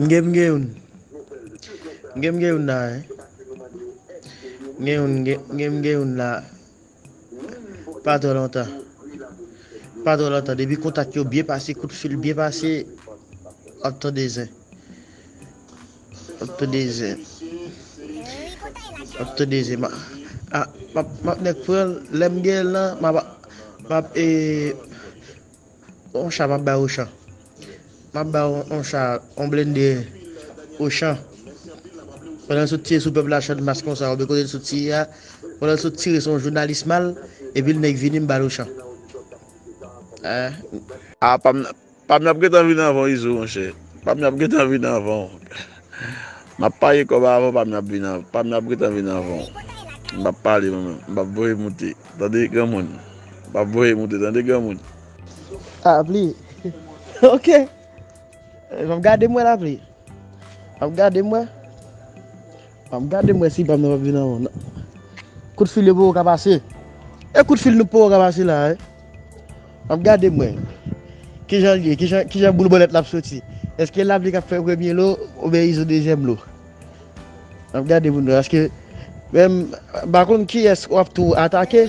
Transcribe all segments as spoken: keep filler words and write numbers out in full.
M gen, m gen youn. M gen, m gen youn la, wi. M gen youn, m gen, m gen, m gen youn la. Pa twò lontan. Pa twò lontan. Depi kontak yo byen pase, kout fil byen pase, w ap tande zen. W ap tande zen. W ap tande zen. Ma, a, m ap, m ap nèk pran l. Lè m gen l lan, m ap, m ap, e, yon cha m ap bay Ochan. M ap bay yon, yon cha, yon blende Ochan. Pandan l sot tire sou pèp la Channmas konsa, oubyen kote l sot tire a, pandan l sot tire sou yon jounalis mal, epi l nèk vini m ba l Ochan. Eh. A, pa m, pa m ap gentan vin anvan w, Izo, monchè. Pa m ap gentan vin anvan w. M ap paye kòb avan, pa m ap vin anvan, pa m ap gentan vin anvan w. M ap pale, mwen menm. M ap voye moute. Tande, granmoun. M ap voye moute, tande, granmoun. A, pli. Ok. Eh, m ap gade m wè la, pli. M ap gade m wè. M ap gade m wè si pa m nan p ap vin anvan. Kout fil yo poko ka pase. E kout fil nou poko ka pase la, wi. M ap gade m wè. Kijan l ye? Kijan, kijan boul bòlèt la ap soti? Èske Lapli k ap fè premye lo oubyen Izo dezyèm lo? M ap gade pou n wè. Paske menm, m pa konn kiyès w ap tou atake.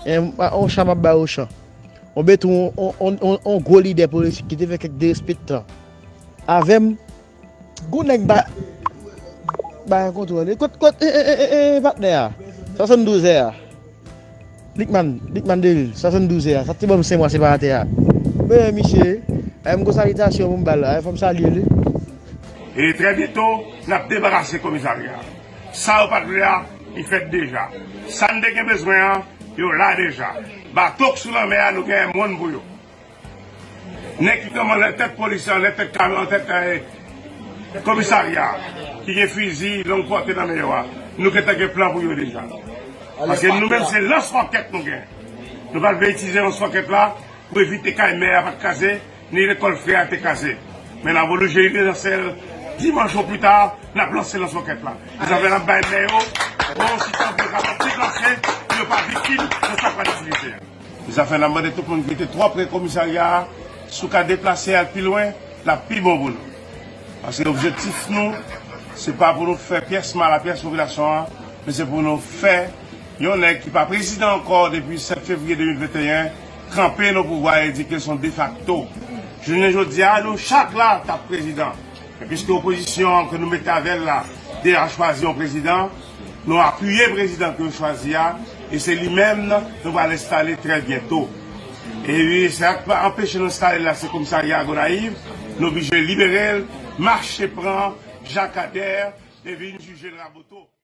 E, m, on chan m ap bay Ochan. On beton, on, on, on, on gwo lidè politik ki te fè kèk derespektan avè m. Gwo nèg ba, ba yon kontwòl. Kot, kot, e, e, e, e, e, patnè a? Swasanndouz è a. Likman, Likman Delil, swasanndouz è a. Sa te ban m senk mwa separatè a. Men, misye, e, m gon salitasyon pou m ba l la. E, fò m salye li. E trè byento, n ap debarase komisarya a. Sa yo pa t vle a, li fèt deja. Sa n te gen bezwen an, yo la deja. Bato k sou lanmè a, nou genyen moun pou yo. Nèg ki kòmanse nan tèt polis la, nan tèt kamyon, nan tèt, eh, komisarya, ki gen fizi long pòte nan men yo a, nou gentan gen plan pou yo deja. Paske nou menm, se lans-rokèt nou gen. Nou pa t vle itilize lans-rokèt la pou evite kay mè a pa t kraze, ni lekòl frè a te kraze. Men n ap voye jeri rezansèl dimanch o pita, n ap lanse lans-rokèt la. E sa fè n ap bay mè yo bon sistèm pou yo kapab deplase, pou yo pa viktim nan sa k pral itilize a. Zafè n ap mande tout moun ki rete twò pre komisarya a, si w ka deplase al pi lwen, l ap pi bon pou nou. Paske objektif nou, se pa pou nou fè pyès mal a pyès popilasyon an, men se pou nou fè yon nèg ki pa prezidan ankò depi sèt fevriye de mil venteyen kanpe nan pouvwa e di ke se yon defakto. Jounen jodi a, nou chak la t ap prezidan. Men piske opozisyon an ke nou mete avè l la deja chwazi yon prezidan, nou apiye prezidan ke yo chwazi a, e se li menm nou pral enstale trè byento. E wi, sa k pa anpeche nou enstale l la, se komisarya a Gonayiv, nou oblije libere l, mache pran Jakadè e vin jije l Raboto.